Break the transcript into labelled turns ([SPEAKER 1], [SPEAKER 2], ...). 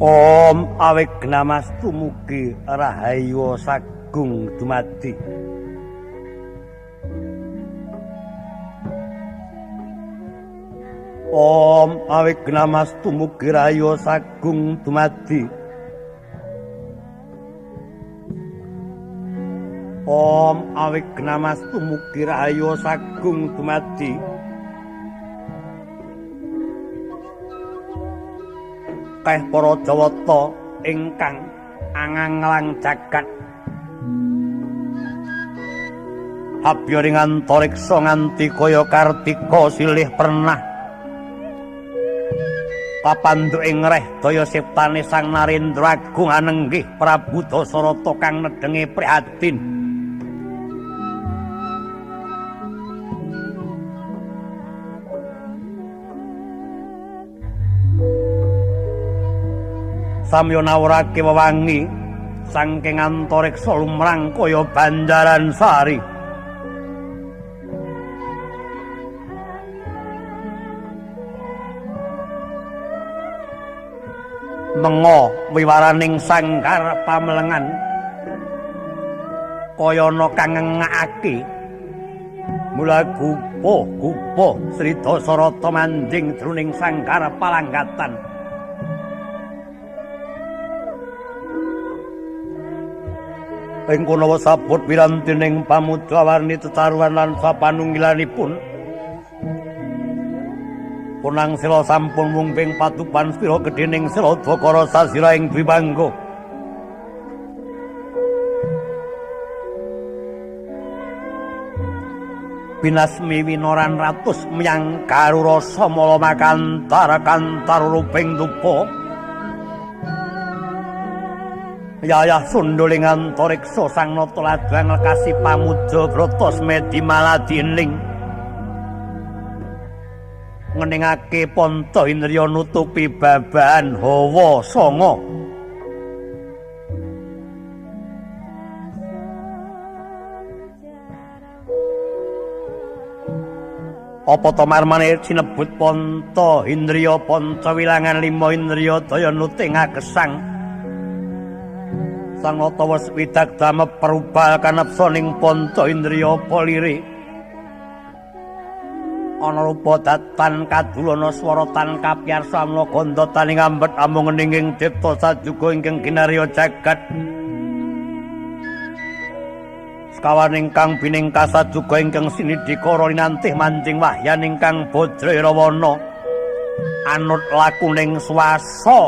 [SPEAKER 1] Om awignamastu mugi rahayu sagung dumadi. Om awignamastu mugi rahayu sagung dumadi. Om awignamastu mugi rahayu sagung dumadi. Keh para Jawata ingkang anganglang jagat habyaring antariksa nganti kaya Kartika silih pernah kapandhuk ing reh daya siptane Sang Narendra Agung anenggih Prabu Dasarata kang nedhengi prihatin. Samya nawurake wewangi saking antariksa lumrang kaya banjaran sari. Mengo wiwaraning sangkar pamelengan kaya ana kang ngengakake mula gupuh-gupuh Sri Dasarata manjing jroning sangkar palanggatan. Ing kono sabut wirantining pamujawarni tetaruhan lan sapanunggilanipun. Punang sila sampun mungping patupan spira gedhening sila Dwakara sasira ing Dwipangga. Binasmi winoran ratus miyang karurasa mala makantar kantar ruping dupa. Yayah sunduling antariksa sang nata ladang lekasi pamuja brata semedi maladining ngeningake panca indriya nutupi babahan hawa sanga. Apa to marmane sinebut panca indriya panca wilangan lima indriya daya nuting agesang. Sang nata wis widagdame perubal kanepsa ning panca indriya apa lire. Ana rupa datan kadulana swara tan kapiyarsa amla gandha taning ambet amung ninging dipta sajuga ingkang kinarya jagat. Sekawan ingkang biningkah sajuga ingkang sinidhikara linantih manjing wahyan ingkang bajra irawana anut lakuning swasa.